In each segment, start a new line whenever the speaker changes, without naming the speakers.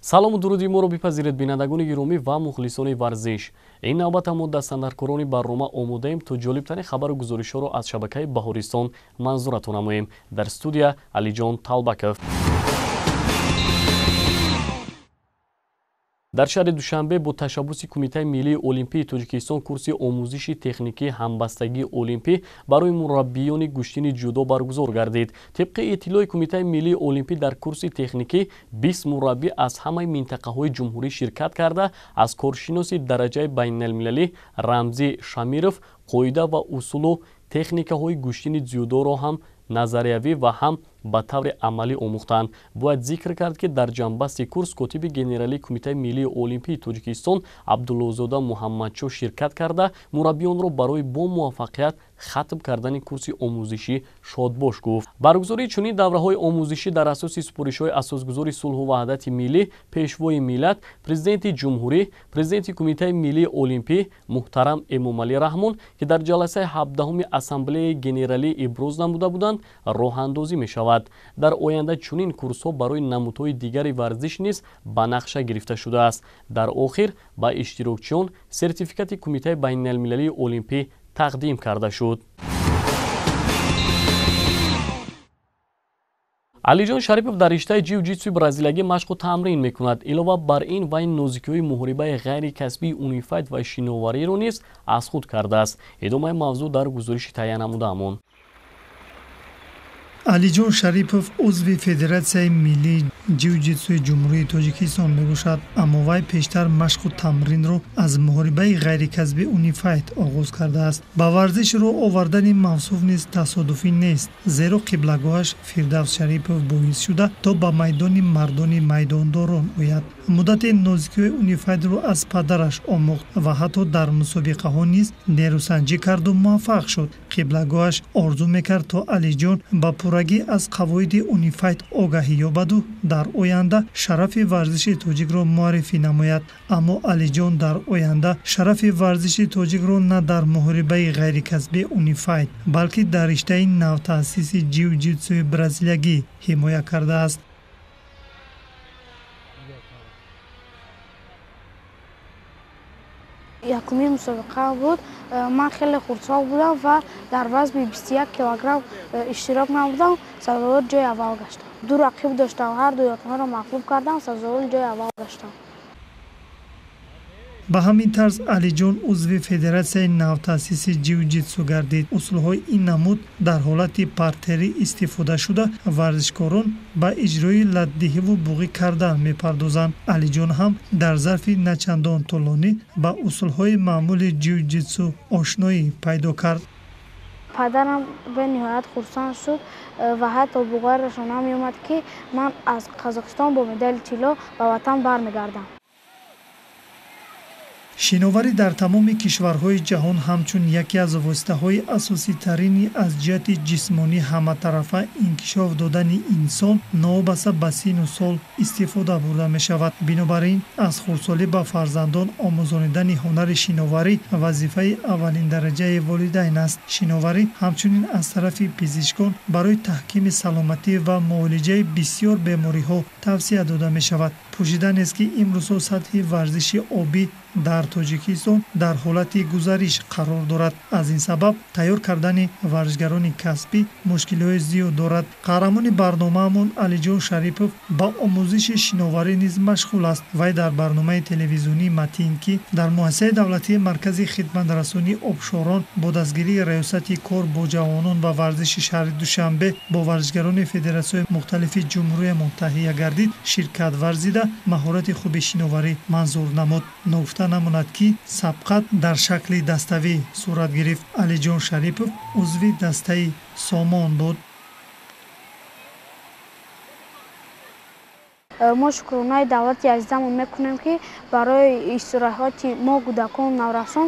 Салому дуруди моро бипазиред, бинандагони гиромӣ ва мухлисони варзиш. Ин навбата мо дастандаркорони барнома омодаем, то ҷолибтарин хабару гузоришҳоро аз шабакаи Баҳористон манзуратон намоем. Дар студия Алиҷон Талбаков. Дар шаҳри Душанбе бо ташаббуси Кумитаи миллии олимпии Тоҷикистон курси омӯзиши техникии ҳамбастагии олимпӣ барои мураббиёни гӯштини ҷудо баргузор гардид. Тибқи иттилои Кумитаи миллии олимпӣ, дар курси техникӣ 20 мураббӣ аз ҳамаи минтақаҳои ҷумҳурӣ ширкат карда, аз коршиноси дараҷаи байналмилалӣ Рамзӣ Шамиров қоида ва усулу техникаҳои гӯштини дзюдоро ҳам назариявӣ ва ҳам ба таври амалӣ омӯхтанд. Бояд зикр кард, ки дар ҷамъбасти курс котиби генералии Кумитаи миллии олимпии Тоҷикистон Абдуллозода Муҳаммадшоҳ ширкат карда, мураббиёнро барои бо муваффақият хатм кардани курси омӯзишӣ шодбош гуфт. Баргузории чунин давраҳои омӯзишӣ дар асоси супоришҳои асосгузори сулҳу ваҳдати миллӣ, пешвои миллат, президенти ҷумҳурӣ, президенти Кумитаи миллии олимпӣ муҳтарам Эмомалӣ Раҳмон, ки дар ҷаласаи 17-уми Ассамблеяи генералӣ иброз намуда буданд, роҳандозӣ мешавад. Дар оянда чунин курсҳо барои намудҳои дигари варзиш низ ба нақша гирифта шудааст. Дар охир ба иштирокчиён сертификати Кумитаи байналмилалии олимпӣ тақдим карда шуд. Алиҷон Шарипов дар риштаи ҷиу-ҷитсуи бразилиягӣ машқу тамрин мекунад. Илова бар ин, вай нозикиҳои муҳорибаи ғайрикасбии унифайт ва шиновариро низ аз худ кардааст. Идомаи мавзӯъ дар гузориши таҳия намудаамон.
Алиҷон Шарипов узви Федератсияи миллии ҷиу-ҷитсуи Ҷумҳурии Тоҷикистон мебошад, аммо вай пештар машқу тамринро аз муҳорибаи ғайрикасбӣ унифайт оғоз кардааст. Ба варзиш роҳ овардани мавсуф низ тасодуфӣ нест, зеро қиблагоҳаш Фирдавс Шарипов боис шуда, то ба майдони мардони майдондорон ояд. Муддати нозикиҳои унифайтро аз падараш омӯхт ва ҳатто дар мусобиқаҳо низ нерӯсанҷӣ карду муваффақ шуд. Қиблагоҳаш орзу мекард, то Алиҷон ба пуррагӣ аз қавоиди унифайт огаҳӣ ёбаду дар оянда шарафи варзиши тоҷикро муаррифӣ намояд. Аммо Алиҷон дар оянда шарафи варзиши тоҷикро на дар муҳорибаи ғайрикасбии унифайт, балки дар риштаи навтаъсиси ҷиу-ҷитсуи бразилиягӣ ҳимоя кардааст.
Якумин мусобиқа буд. Ман хеле хурдсол будам ва дар вазни 21 килограмм иштирок намудам, сазовори ҷои аввал гаштам. Ду рақиб доштам, ҳар дуи онҳоро мағлуб кардам, сазовори ҷои аввал гаштам.
Ба ҳамин тарз Алиҷон узви Федератсияи навтаъсиси ҷиу-ҷитсу гардид. Усулҳои ин намуд дар ҳолати партерӣ истифода шуда, варзишкорон ба иҷрои латдиҳиву буғӣ кардан мепардозанд. Алиҷон ҳам дар зарфи начандон тӯлонӣ ба усулҳои маъмули ҷиу-ҷитсу ошноӣ пайдо кард.
Падарам бениҳоят хурсанд шуд ва ҳатто буғайрашон ҳам меомад, ки ман аз Қазоқистон бо медали тилло ба ватан бармегардам.
Шиноварӣ дар тамоми кишварҳои ҷаҳон ҳамчун яке аз воситаҳои асоситарини аз ҷиҳати ҷисмонӣ ҳаматарафа инкишоф додани инсон новобаста ба сину сол истифода бурда мешавад. Бинобар ин, аз хурдсолӣ ба фарзандон омӯзонидани ҳунари шиноварӣ вазифаи аввалиндараҷаи волидайн аст. Шиноварӣ ҳамчунин аз тарафи пизишкон барои таҳкими саломатӣ ва муолиҷаи бисёр бемориҳо тавсия дода мешавад. Пӯшида нест, ки имрӯзҳо сатҳи варзиши обӣ дар Тоҷикистон дар ҳолати гузариш қарор дорад. Аз ин сабаб тайёр кардани варзишгарони касбӣ мушкилиҳои зиёд дорад. Қаҳрамони барномаамон Алиҷон Шарипов ба омӯзиши шиноварӣ низ машғул аст. Вай дар барномаи телевизионии Матин, ки дар муассисаи давлатии Маркази хидматрасонии обшорон бо дастгирии Раёсати кор бо ҷавонон ва варзиши шаҳри Душанбе бо варзишгарони федератсияҳои мухталифи ҷумҳуриямон таҳия гардид, ширкат варзида маҳорати хуби шиноварӣ манзур намуд. Ногуфта намонад, ки сабқат дар шакли даставӣ сурат гирифт. Алиҷон Шарипов узви дастаи Сомон буд.
Мо шукронаи давлати азизамон мекунем, ки барои истироҳати мо кӯдакон наврасон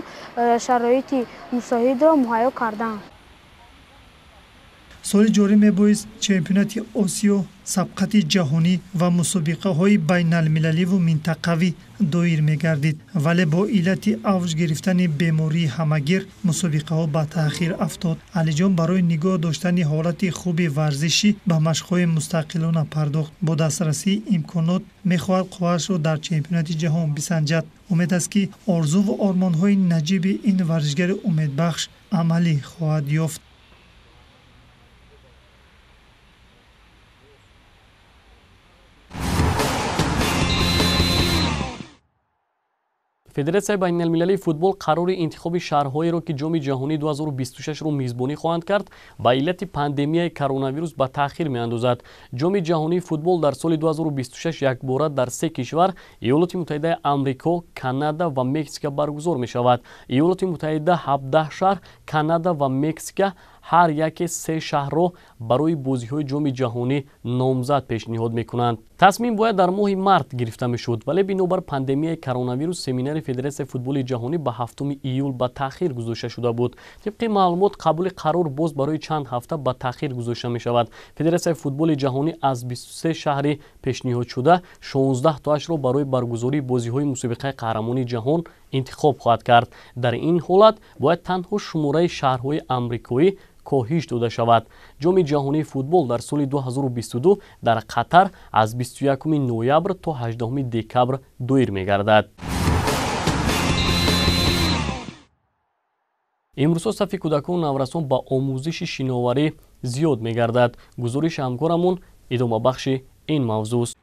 шароити мусоидро муҳайё кардаанд.
Соли ҷорӣ мебоист чемпионати Осиё, сабқати ҷаҳонӣ ва мусобиқаҳои байналмилаливу минтақавӣ доир мегардид, вале бо иллати авҷ гирифтани бемории ҳамагир мусобиқаҳо ба таъхир афтод. Алиҷон барои нигоҳ доштани ҳолати хуби варзишӣ ба машқҳои мустақилона пардохт. Бо дастрасии имконот мехоҳад қувваашро дар чемпионати ҷаҳон бисанҷад. Умед аст, ки орзуву ормонҳои наҷиби ин варзишгари умедбахш амалӣ хоҳад ёфт.
Федератсияи байналмилалии футбол қарори интихоби шаҳрҳоеро, ки Ҷоми ҷаҳонии 2026-ро мизбонӣ хоҳанд кард, ба иллати пандемияи коронавирус ба таъхир меандозад. Ҷоми ҷаҳонии футбол дар соли 2026 якбора дар се кишвар Иёлоти Муттаҳидаи Амрико, Канада ва Мексика баргузор мешавад. Иёлоти Муттаҳида 17 шаҳр, Канада ва Мексика ҳар яке се шаҳрро барои бозиҳои ҷоми ҷаҳонӣ номзад пешниҳод мекунанд. Тасмим бояд дар моҳи март гирифта мешуд, вале бинобар пандемияи коронавирус семинари Федератсияи футболи ҷаҳонӣ ба 7 июл ба таъхир гузошта шуда буд. Тибқи маълумот, қабули қарор боз барои чанд ҳафта ба таъхир гузошта мешавад. Федератсияи футболи ҷаҳонӣ аз 23 шаҳри пешниҳодшуда 16 тоашро барои баргузории бозиҳои мусобиқаи қаҳрамонии ҷаҳон интихоб хоҳад кард. Дар ин ҳолат бояд танҳо шумораи шаҳрҳои амрикоӣ коҳиш дода шавад. Ҷоми ҷаҳонии футбол дар соли 2022 дар Қатар аз 21 ноябр то 18 декабр доир мегардад. Имрӯзҳо сафи кӯдакону наврасон ба омӯзиши шиноварӣ зиёд мегардад. Гузориши ҳамкорамон идомабахши ин мавзӯст.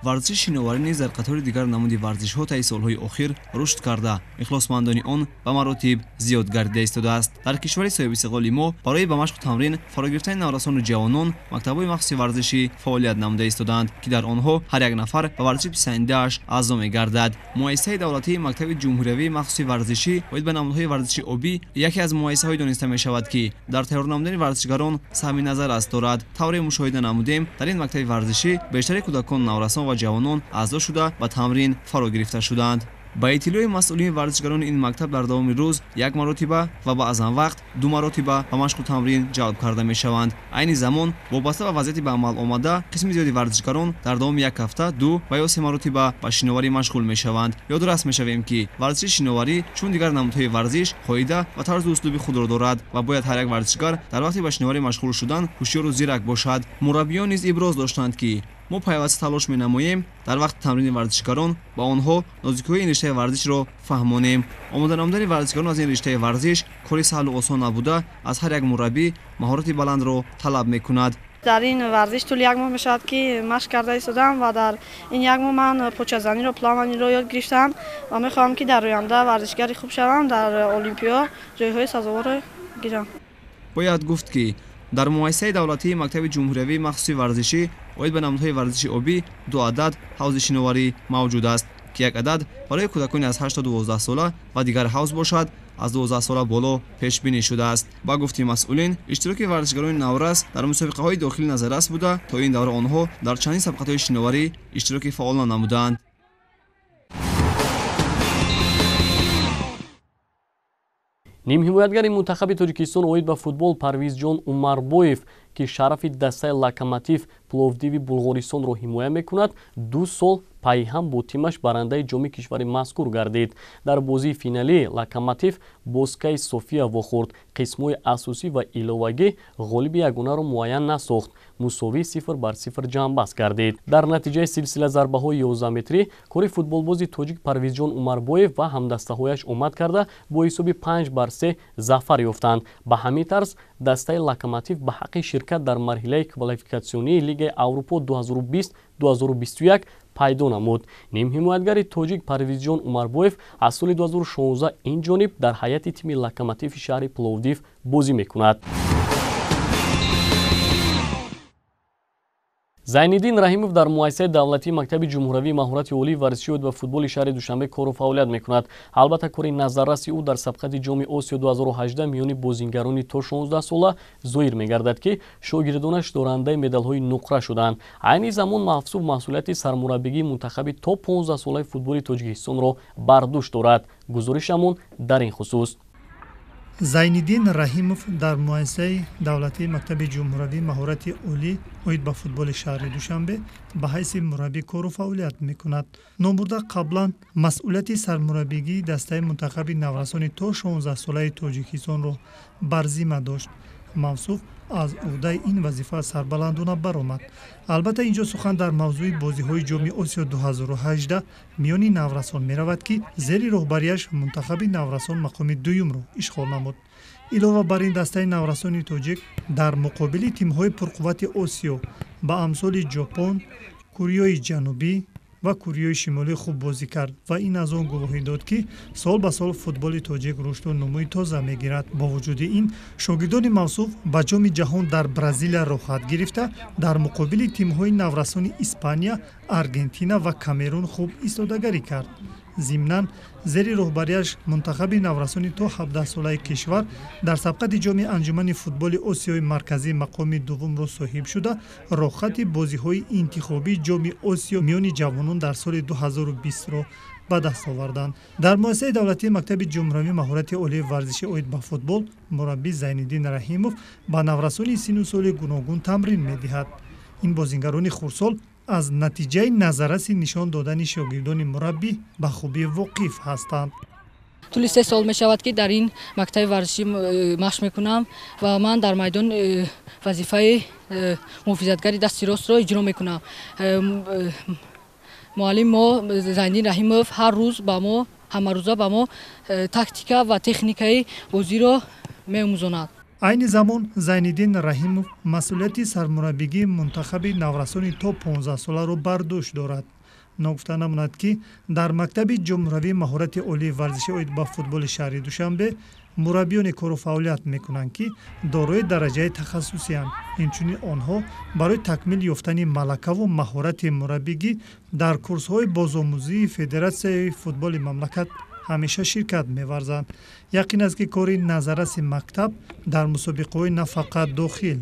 Варзиши шиноварӣ низ дар қатори дигар намуди варзишҳо таи солҳои охир рушд карда, ихлосмандони он ба маротиб зиёд гардида истодааст. Дар кишвари соҳибистиқлоли мо барои ба машқу тамрин фаро гирифтани наврасону ҷавонон мактабҳои махсуси варзишӣ фаъолият намуда истодаанд, ки дар онҳо ҳар як нафар ба варзиши писандидааш аъзо мегардад. Муассисаи давлатии мактаби ҷумҳуриявии махсуси варзишӣ оид ба намудҳои варзиши обӣ яке аз муассисаҳое дониста мешавад, ки дар тайёр намудани варзишгарон саҳми назаррас дорад. Тавре мушоҳида намудем, дар ин мактаби варзишӣ бештари кӯдакон, наврасон ва ҷавонон аъзо шуда ба тамрин фаро гирифта шуданд. Ба иттилои масъулини варзишгарони ин мактаб дар давоми рӯз як маротиба ва баъзан вақт ду маротиба ба машқу тамрин ҷалб карда мешаванд. Айни замон вобаста ба вазъияти ба амал омада, қисми зиёди варзишгарон дар давоми як ҳафта ду ва ё се маротиба ба шиноварӣ машғул мешаванд. Ёдрас мешавем, ки варзиши шиноварӣ чун дигар намудҳои варзиш қоида ва тарзу услуби худро дорад ва бояд ҳар як варзишгар дар вақти ба шиноварӣ машғул шудан ҳушёру зирак бошад. Мураббиён низ иброз доштанд, ки мо пайваста талош менамоем дар вақти тамрини варзишгарон ба онҳо нозикиҳои ин риштаи варзишро фаҳмонем. Омода намудани варзишгарон аз ин риштаи варзиш кори саҳлу осон набуда, аз ҳар як мураббӣ маҳорати баландро талаб мекунад.
Дар ин варзиш тӯли як моҳ мешавад, ки машқ карда истодам ва дар ин як моҳ ман почазаниро, плаваниро ёд гирифтам ва мехоҳам, ки дар оянда варзишгари хуб шавам, дар Олимпиё ҷойҳои сазоворро гирам.
Бояд гуфт, ки дар муассисаи давлатии мактаби ҷумҳуриявии махсуси варзишӣ оид ба намудҳои варзиши обӣ ду адад ҳавзи шиноварӣ мавҷуд аст, ки як адад барои кӯдакони аз 8 то 12 сола ва дигар ҳавз бошад аз 12 сола боло пешбинӣ шудааст. Ба гуфти масъулин, иштироки варзишгарони наврас дар мусобиқаҳои дохилӣ назаррас буда, то ин давра онҳо дар чандин сабқатҳои шиноварӣ иштироки фаъолона намуданд.
Нимҳимоятгари мунтахаби Тоҷикистон оид ба футбол Парвизҷон Умарбоев, ки шарафи дастаи Локомотив Пловдиви Булғористонро ҳимоя мекунад, 2 сол пайҳам бо тимаш барандаи ҷоми кишвари мазкур гардид. Дар бозии финалӣ Локомотив бо СКА София вохӯрд. Қисмҳои асосӣ ва иловагӣ ғолиби ягонаро муайян насохт. Мусовӣ 0-0 ҷамъбаст гардид. Дар натиҷаи силсила зарбаҳои 11 метрӣ кори футболбози тоҷик Парвизҷон Умарбоев ва ҳамдастаҳояш омад карда бо ҳисоби 5-3 зафар ёфтанд. Ба ҳамин тарз дастаи Локомотив ба ҳаққи ширкат дар марҳилаи квалификатсионии Лигаи Аврупо 2020-2021 пайдо намуд. Нимҳимоятгари тоҷик Парвизҷон Умарбоев аз соли 2016 ин ҷониб дар ҳайати тими Локомотиви шаҳри Пловдив бозӣ мекунад. Зайниддин Раҳимов дар муассисаи давлатии мактаби ҷумҳуриявии маҳорати олии варзишӣ оид ба футболи шаҳри Душанбе кору фаъолият мекунад. Албатта, кори назарраси ӯ дар сабқати ҷоми Осиё 2018 миёни бозингарони то 16 сола зоҳир мегардад, ки шогирдонаш дорандаи медалҳои нуқра шуданд. Айни замон Мавсуф масъулияти сармураббигии мунтахаби то 15 солаи футболи Тоҷикистонро бар дӯш дорад. Гузоришамон дар ин хусус.
Зайниддин Раҳимов дар муассисаи давлатии мактаби ҷумҳуравии маҳорати олӣ оид ба футболи шаҳри Душанбе ба ҳайси мураббӣ кору фаъолият мекунад. Номбурда қаблан масъулияти сармураббигии дастаи мунтахаби наврасони то 16-солаи Тоҷикистонро бар зимма дошт. Мавсуф аз ӯҳдаи ин вазифа сарбаландона баромад. Албатта, ин ҷо сухан дар мавзӯи бозиҳои Ҷоми Осиё 2018 миёни наврасон меравад, ки зери роҳбарияш мунтахаби наврасон мақоми дуюмро ишғол намуд. Илова бар ин, дастаи наврасони тоҷик дар муқобили тимҳои пурқуввати Осиё ба амсоли Ҷопон, Кӯреяи Ҷанубӣ ва Кӯреяи Шимолӣ хуб бозӣ кард ва ин аз он гувоҳӣ дод, ки сол ба сол футболи тоҷик рушду нумӯи тоза мегирад. Бо вуҷуди ин, шогирдони мавсуф ба Ҷоми ҷаҳон дар Бразилия роҳхат гирифта, дар муқобили тимҳои наврасони Испания, Аргентина ва Камерун хуб истодагарӣ кард. Зимнан, зери роҳбарияш мунтахаби наврасони то 17-солаи кишвар дар сабқати Ҷоми Анҷумани футболи Осиёи Марказӣ мақоми дуввумро соҳиб шуда, роҳхати бозиҳои интихобии Ҷоми Осиё миёни ҷавонон дар соли 2020-ро ба даст оварданд. Дар муассисаи давлатии мактаби ҷумҳуравии маҳорати олии варзишӣ оид ба футбол мураббӣ Зайниддин Раҳимов ба наврасони синну соли гуногун тамрин медиҳад. Ин бозингарони хурдсол аз натиҷаи назарраси нишон додани шогирдони мураббӣ ба хубӣ воқиф ҳастанд.
Тӯли 3 сол мешавад, ки дар ин мактаби варзишӣ машқ мекунам ва ман дар майдон вазифаи муҳофизатгари дасти ростро иҷро мекунам. Муаллим мо Зайниддин Раҳимов ҳар рӯз ба мо, ҳамарӯза ба мо тактика ва техникаи бозиро меомӯзонад.
Айни замон Зайниддин Раҳимов масъулияти сармураббигии мунтахаби наврасони то 15-соларо бар дӯш дорад. Ногуфта намонад, ки дар мактаби ҷумҳуравии маҳорати олии варзишӣ оид ба футболи шаҳри Душанбе мураббиёне кору фаъолият мекунанд, ки дорои дараҷаи тахассусиянд. Инчунин онҳо барои такмил ёфтани малакаву маҳорати мураббигӣ дар курсҳои бозомӯзии Федератсияи футболи мамлакат ҳамеша ширкат меварзанд. Яқин аст, ки кори назарраси мактаб дар мусобиқаҳои на фақат дохил,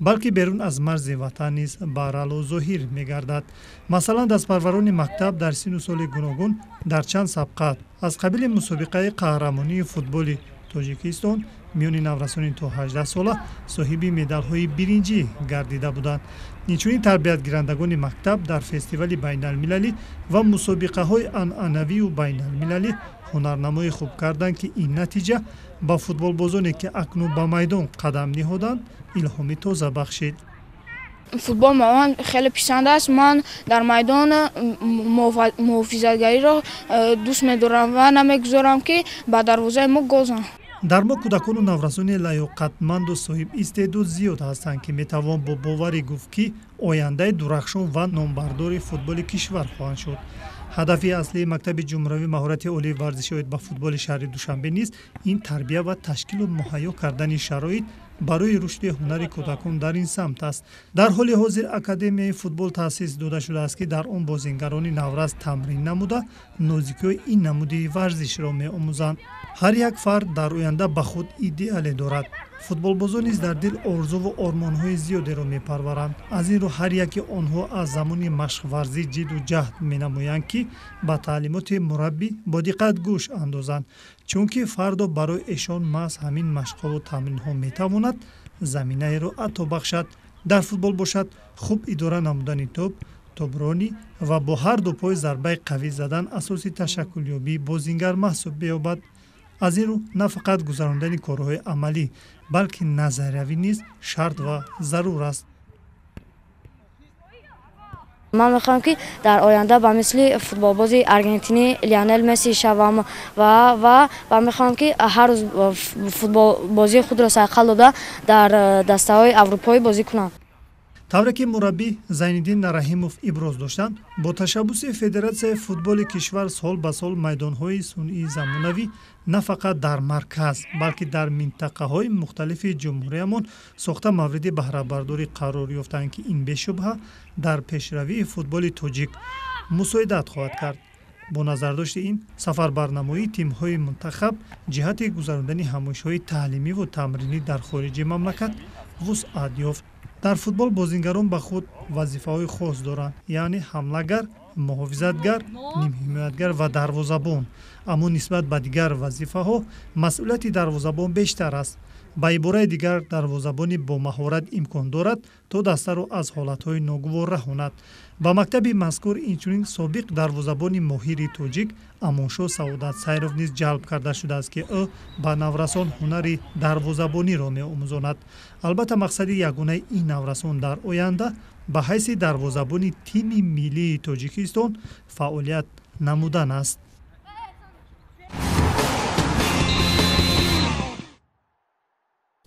балки берун аз марзи ватан низ баррало зоҳир мегардад. Масалан, дастпарварони мактаб дар синну соли гуногун дар чанд сабқат аз қабили мусобиқаи қаҳрамонии футболи Тоҷикистон миёни наврасони то 18 сола соҳиби медалҳои биринҷӣ гардида буданд. Инчунин тарбиятгирандагони мактаб дар фестивали байналмилалӣ ва мусобиқаҳои анъанавию байналмилалӣ ҳунарнамоӣ хуб карданд, ки ин натиҷа ба футболбозоне, ки акнун ба майдон қадам ниҳоданд, илҳоми тоза бахшид.
Футбол ба ман хеле писанд аст. Ман дар майдон муҳофизатгариро дӯст медорам ва намегузорам, ки ба дарвозаи мо гол зананд.
Дар мо кӯдакону наврасони лаёқатманду соҳибистеъдод зиёд ҳастанд, ки метавон бо боварӣ гуфт, ки ояндаи дурахшон ва номбардори футболи кишвар хоҳанд шуд. Ҳадафи аслии мактаби ҷумҳуравии маҳорати олии варзишӣ оид ба футболи шаҳри Душанбе низ ин тарбия ва ташкилу муҳайё кардани шароит барои рушди ҳунари кӯдакон дар ин самт аст. Дар ҳоли ҳозир академияи футбол таъсис дода шудааст, ки дар он бозингарони наврас тамрин намуда, нозикиҳои ин намуди варзишро меомӯзанд. Ҳар як фард дар оянда ба худ идеале дорад. Футболбозон низ дар дил орзуву ормонҳои зиёдеро мепарваранд. Аз ин рӯ ҳар яки онҳо аз замони машқварзӣ ҷидду ҷаҳд менамоянд, ки ба таълимоти мураббӣ бо диққат гӯш андозанд, чунки фардо барои эшон маҳз ҳамин машқҳову тамринҳо метавонад заминаеро ато бахшад. Дар футбол бошад, хуб идора намудани тӯб, тобронӣ ва бо ҳар ду пой зарбаи қавӣ задан асоси ташаккулёбии бозингар маҳсуб меёбад. Аз ин рӯ на фақат гузарондани корҳои амалӣ, балки назариявӣ низ шарт ва зарур аст.
Ман мехоҳам, ки дар оянда ба мисли футболбози аргентинӣ Лионел Месси шавам ва мехоҳам, ки ҳар рӯз футболбозии худро сайқал дода, дар дастаҳои аврупоӣ бозӣ кунам.
Тавре ки мураббӣ Зайниддин Раҳимов иброз доштанд, бо ташаббуси Федератсияи футболи кишвар сол ба сол майдонҳои сунъии замонавӣ на фақат дар марказ, балки дар минтақаҳои мухталифи ҷумҳуриямон сохта мавриди баҳрабардорӣ қарор ёфтанд, ки ин бешубҳа дар пешравии футболи тоҷик мусоидат хоҳад кард. Бо назардошти ин, сафарбарнамоии тимҳои мунтахаб ҷиҳати гузарондани ҳамоишҳои таълимиву тамринӣ дар хориҷи мамлакат вусъат ёфт. Дар футбол бозингарон ба худ вазифаҳои хос доранд, яъне ҳамлагар, муҳофизатгар, нимҳимоятгар ва дарвозабон. Аммо нисбат ба дигар вазифаҳо масъулияти дарвозабон бештар аст. Ба ибораи дигар, дарвозабони бо маҳорат имкон дорад, то дастаро аз ҳолатҳои ногувор раҳонад. Ба мактаби мазкур инчунин собиқ дарвозабони моҳири тоҷик Амоншо Саодат Сайров низ ҷалб карда шудааст, ки ӯ ба наврасон ҳунари дарвозабониро меомӯзонад. Албатта, мақсади ягонаи ин наврасон дар оянда ба ҳайси дарвозабони тими миллии Тоҷикистон фаъолият намудан аст.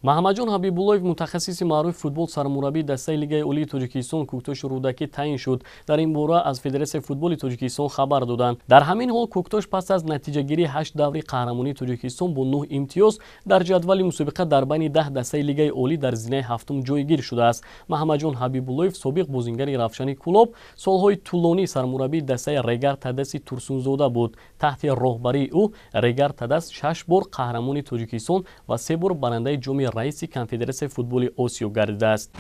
Маҳаммадҷон Ҳабибуллоев, мутахассиси маъруфи футбол, сармураббии дастаи Лигаи Олии Тоҷикистон Кӯктоши Рӯдакӣ таъин шуд. Дар ин бора аз Федератсияи футболи Тоҷикистон хабар доданд. Дар ҳамин ҳол Кӯктош пас аз натиҷагирии 8 даври қаҳрамонии Тоҷикистон бо 9 имтиёз дар ҷадвали мусобиқа дар байни 10 дастаи Лигаи Олӣ дар зинаи ҳафтум ҷойгир шудааст. Маҳаммадҷон Ҳабибуллоев, собиқ бозингари Равшани Кӯлоб, солҳои тӯлонӣ сармураббии дастаи Регар Тадаси Турсунзода буд. Таҳти роҳбарии ӯ Регар Тадас 6 бор қаҳрамони Тоҷикистон ва 3 бор барандаи ҷоми раиси Конфедератсияи футболи Осиё гардидааст.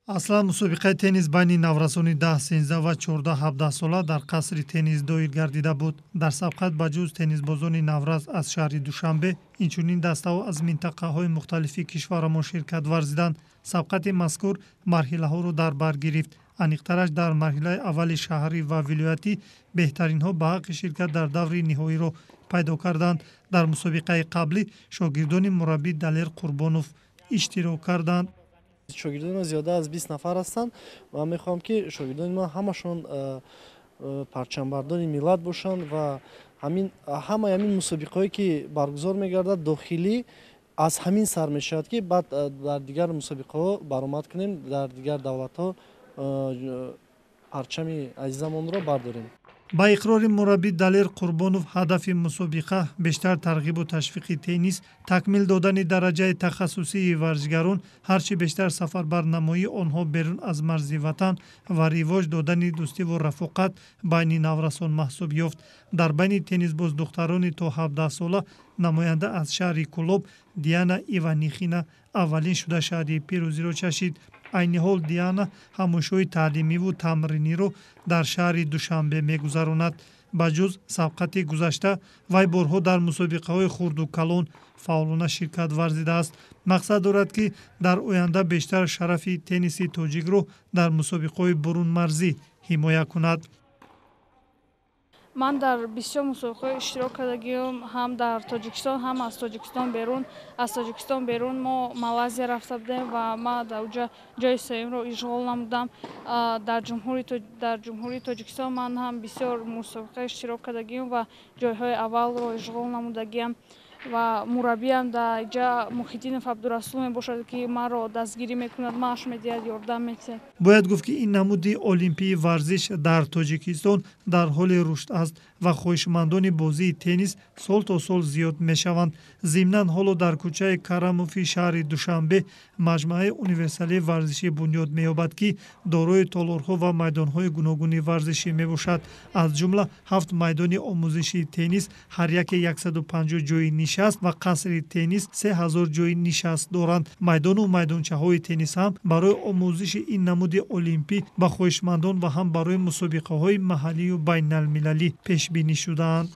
Аслан мусобиқаи теннис байни наврасони 10, 13 ва 14, 17 сола дар қасри теннис доир гардида буд. Дар сабқат ба ҷуз теннисбозони наврас аз шаҳри Душанбе, инчунин дастаҳо аз минтақаҳои мухталифи кишварамон ширкат варзиданд. Сабқати мазкур марҳилаҳоро дар бар гирифт. Аниқтараш, дар марҳилаи аввали шаҳрӣ ва вилоятӣ беҳтаринҳо ба ҳаққи ширкат дар даври ниҳоиро пайдо карданд. Дар мусобиқаи қаблӣ шогирдони мураббӣ Далер Қурбонов иштирок карданд.
Шогирдони мо зиёда аз 20 нафар ҳастанд ва мехоҳам, ки шогирдони мо ҳамашон парчамбардори миллат бошанд ва ҳамаи ҳамин мусобиқаҳое ки баргузор мегардад дохилӣ аз ҳамин сар мешавад, ки баъд дар дигар мусобиқаҳо баромад кунем, дар дигар давлатҳо парчами азизамонро бардорем.
Ба иқрори мураббӣ Далер Қурбонов, ҳадафи мусобиқа бештар тарғибу ташвиқи теннис, такмил додани дараҷаи тахассусии варзишгарон, ҳарчи бештар сафарбарнамоии онҳо берун аз марзи ватан ва ривоҷ додани дӯстиву рафоқат байни наврасон маҳсуб ёфт. Дар байни теннисбоз духтарони то 17 сола намоянда аз шаҳри Кӯлоб Диана Иванихина аввалин шуда шаҳри пирӯзиро чашид. Айни ҳол Диана ҳамоишҳои таълимиву тамриниро дар шаҳри Душанбе мегузаронад. Ба ҷуз сабқати гузашта, вай борҳо дар мусобиқаҳои хурду калон фаъолона ширкат варзидааст. Мақсад дорад, ки дар оянда бештар шарафи тенниси тоҷикро дар мусобиқаҳои бурунмарзӣ ҳимоя кунад.
Ман дар бисёр мусобиқаҳо иштирок кардагиам, ҳам дар Тоҷикистон, ҳам аз Тоҷикистон берун. Аз Тоҷикистон берун мо Малайзия рафта будем ва ман дар оҷа ҷои сеюмро ишғол намудам. Дар Ҷумҳурии Тоҷикистон ман ҳам бисёр мусобиқа иштирок кардагиам ва ҷойҳои аввалро ишғол намудагиам. Ва мураббиам дар иҷа Муҳиддинов Абдурасул мебошад, ки маро дастгирӣ мекунад, маош медиҳад, ёрдам медиҳад.
Бояд гуфт, ки ин намуди олимпии варзиш дар Тоҷикистон дар ҳоли рушд аст ва хоҳишмандони бозии теннис сол то сол зиёд мешаванд. Зимнан, ҳоло дар кӯчаи Карамофи шаҳри Душанбе маҷмӯаи универсалии варзишӣ бунёд меёбад, ки дорои толорҳо ва майдонҳои гуногуни варзишӣ мебошад. Аз ҷумла 7 майдони омӯзиши теннис, ҳар яке 150 ҷои нишаст ва қасри теннис 3000 ҷои нишаст доранд. Майдону майдончаҳои теннис ҳам барои омӯзиши ин намуди олимпӣ ба хоҳишмандон ва ҳам барои мусобиқаҳои маҳаллию байналмилалӣ пешбинӣ шудаанд.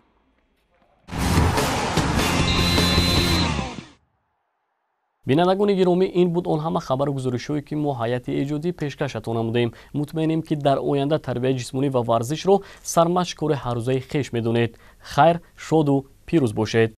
Бинандагони гиромӣ, ин буд он ҳама хабару гузоришҳое, ки мо ҳайати эҷодӣ пешкашатон намудем. Мутмаинем, ки дар оянда тарбияи ҷисмонӣ ва варзишро сармашқ кори ҳаррӯзаи хеш медонед. Хайр, шоду пирӯз бошед.